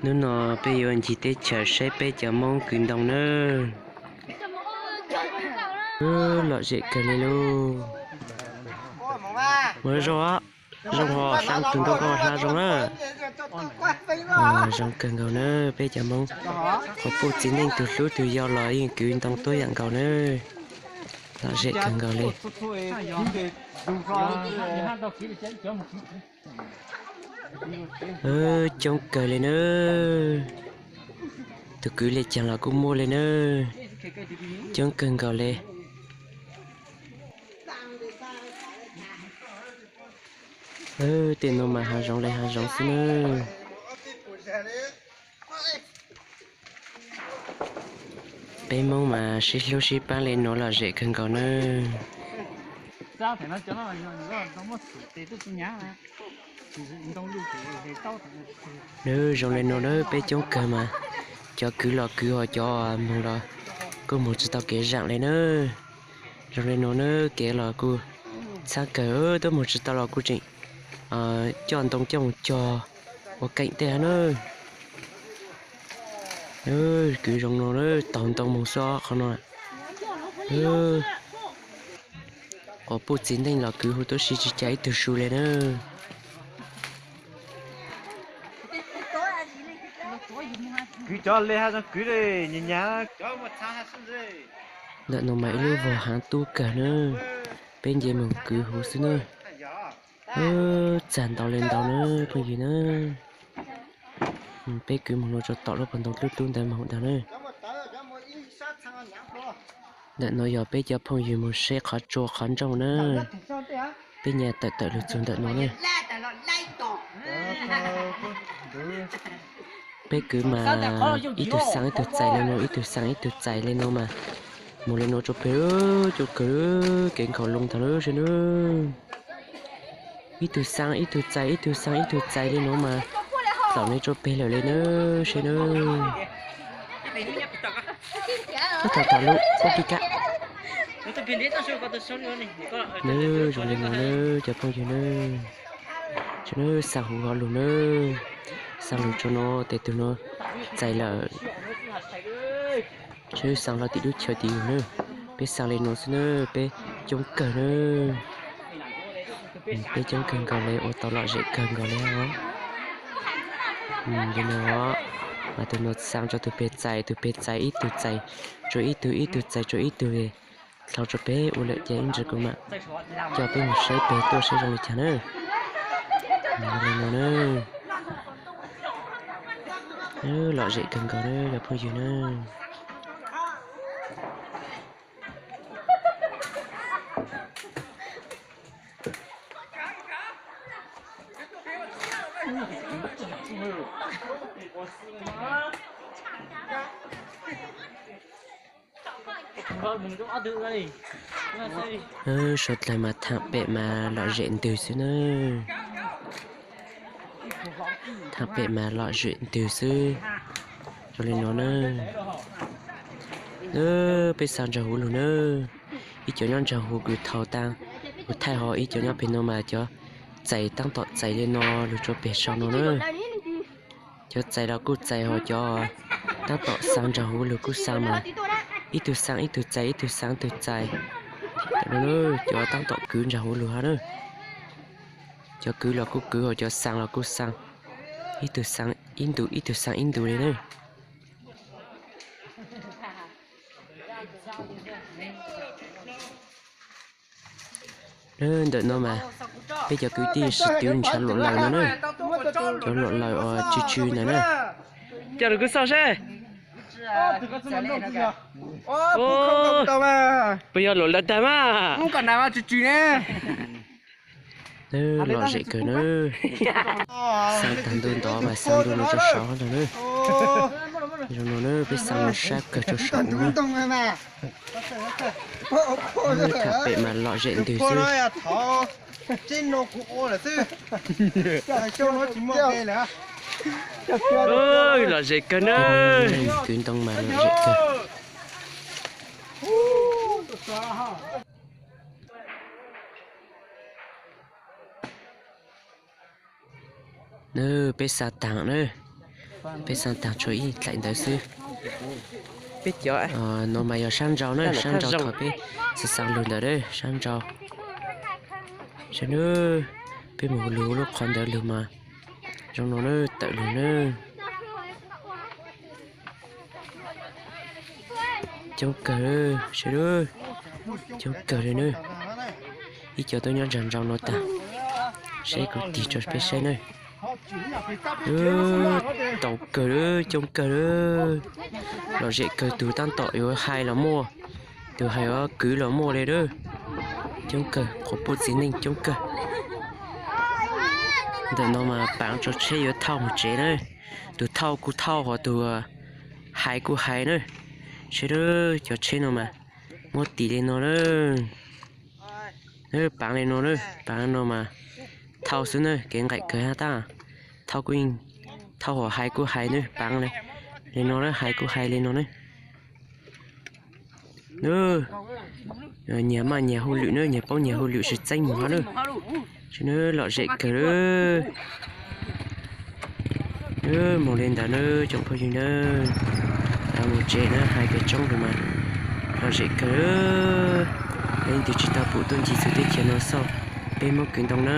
Hnub no peb yuav ncig teb chaws saib peb cov Hmoob kwv ntoo nawb. Lom zem kawg li lauj. Ua zoo, zoo ho hla tus nraug ko hla zoo na. Zoo kawg nkaus na, peb cov Hmoob quas puj txiv neej tus hlub tus yau los yeej kwv ntoo tuab yam nkaus na. Lom zem kawg nkaus li. Coob kawg li na. Tus kwv li caag los kuj muaj li na. Coob kawg nkaus li. Tej nuav mas hav zoov li hav zoov xwb na. Peb Hmoob mas sib hlub sib paab li nuav lom zem kawg nkaus na. Nws zoo li nuav na, peb coob kawg mas cov kwv los kwv ho cov moog los kuj moog tsi tau kev zaam li na. Zoo li nuav na, kev los kuj txhaab kawg, tuab moog tsi tau los kuj tseem coj ntoo coj moog cog ua keem tej hab na. Kwv zoo no na, taug ntoo moog xwb qhov no. Quas puj txiv neej los kwv huv tuab si tsi ca ib tug su li na. Kwv cov le hab zoo kwv li, nyag nyag. Ntawm no mas ib lub vog haav tub kawg na, peb nce moog kwv huv xwb na. Txag ntau li ntau na phooj ywg na. Peb kwv moog nuav rua tom lub pob ntoo dlub dlub ntawd moog ntag na. Ntawm no yog peb cov phooj ywg moog saib qhov tsua qhov ntsoog na. Peb nyag tawm tawm lug txug ntawm no na. Peb kwv mas ib tug xaa ib tug txais li no, ib tug xaa ib tug txais li no mas moog li no rua peg, coob kawg, kev nkhaus loo tag lawm saib na. Ib tug xaa ib tug txais, ib tug xaa ib tug txais li no mas txaus li rua peg lawm li na, saib na. Ub, tham tham lub pob kib kab. Nws zoo li no na cov phooj ywg na. Saib na, xaa huv hov lug na. Xaa lug rua no tes tug no txais lawm. Saib xaa hlo tim lub chaw tim yug na. Peb xaa li no xwb na, peb coob kawg na. Peb coob kawg nkaus li, ua tau lom zem kawg nkaus li os. Li no, mas tug no xaa rua tug peg txais, tug peg txais ib tug txais rua ib tug, ib tug txais rua ib tug, dlhau rua peg ua lawm ces ib ntsis kuv mam coj peb mus saib peg tuaj saib zoo li cas na. Li no na. Lom zem kawg nkaus na cov phooj ywg na. Suav dlawg mas thaam pem mas lom zem ntws xwb na. Thaam pem mas lom zem ntws xwb. Zoo li no na. Peb xaa ntsag huv lug na. Ib cov nyob ntsag huv kws thaus taag, kuv thaij ho ib cov nyob peg no mas cov txais taab tom txais li no lug rua peg sau no na. Cov txais los kuj txais ho cov taab tom xaa ntsag huv lug kuj xaa mas ib tug xaa ib tug txais, ib tug xaa ib tug txais. Cov taab tom kwv ntsag huv lug hab na. Cov kwv los kuj kwv ho cov xaa los kuj xaa. Ib tug xaa ib ntu, ib tug xaa ib ntu li na. Ntawm no mas peb cov kwv tij sib twv nrhav luam lawm no na. Cov luam lawm uas tsw tsw ntawd na. Coj lug kuj xauj seb. Puas yog luam lawm tag mas? Lom zem kawg na. Xaa tag ntu ntov mas xaa ntu no rua saud ntag na. Zoo no na, peb xaa no sab kawg rua saud na. Thaam pem mas lom zem ntws xwb. Lom zem kawg na. Kwv ntoo mas lom zem kawg. Na, peb xaa taag na. Peb xaa taag tshuav ib dlaim ntawd xwb. Peb cov, no mas yog sab nraud na, sab nraud thaum peb xaa xaa lug ntawd na, sab nraud. Saib na, peb mus lug lub qhov ntawd lug mas zoo no na, tawm lug na. Coob kawg, saib na, coob kawg li na. Ib co tuaj nyob nraag nraud no taag, saib kuv tig rau peb saib na. Tau kawg, coob kawg. Lom zem kawg, tug tab tom yuav hais los muaj, tug hais yuav kwv los muaj li na. Coob kawg, qhov puj txiv neej coob kawg. Ntawm no mas paav tso tsheb yuav thauj moog tsev na. Tug thauj kuj thauj, hov tug hais kuj hais na. Saib na, cov tsheb no mas muab tis li no na. Paav li no na, paav no mas thauj xwb na, kev nqaim kawg hab tab. Thauj kuj, thauj hov hais kuj hais na, paav li no na, hais kuj hais li no na. Nyias maj nyias hauj lwm na, nyias paub nyias hauj lwm sib txeeb mus hab na. Saib na, lom zem kawg. Mus li ntawd na tsoom phooj ywg na, mus tsev na, hais peb tsoob lug mas lom zem kawg. Peb leej twg tsis tau pum tuaj ncig txug teb chaws no xauj, peb Moob Kwv Ntoo na.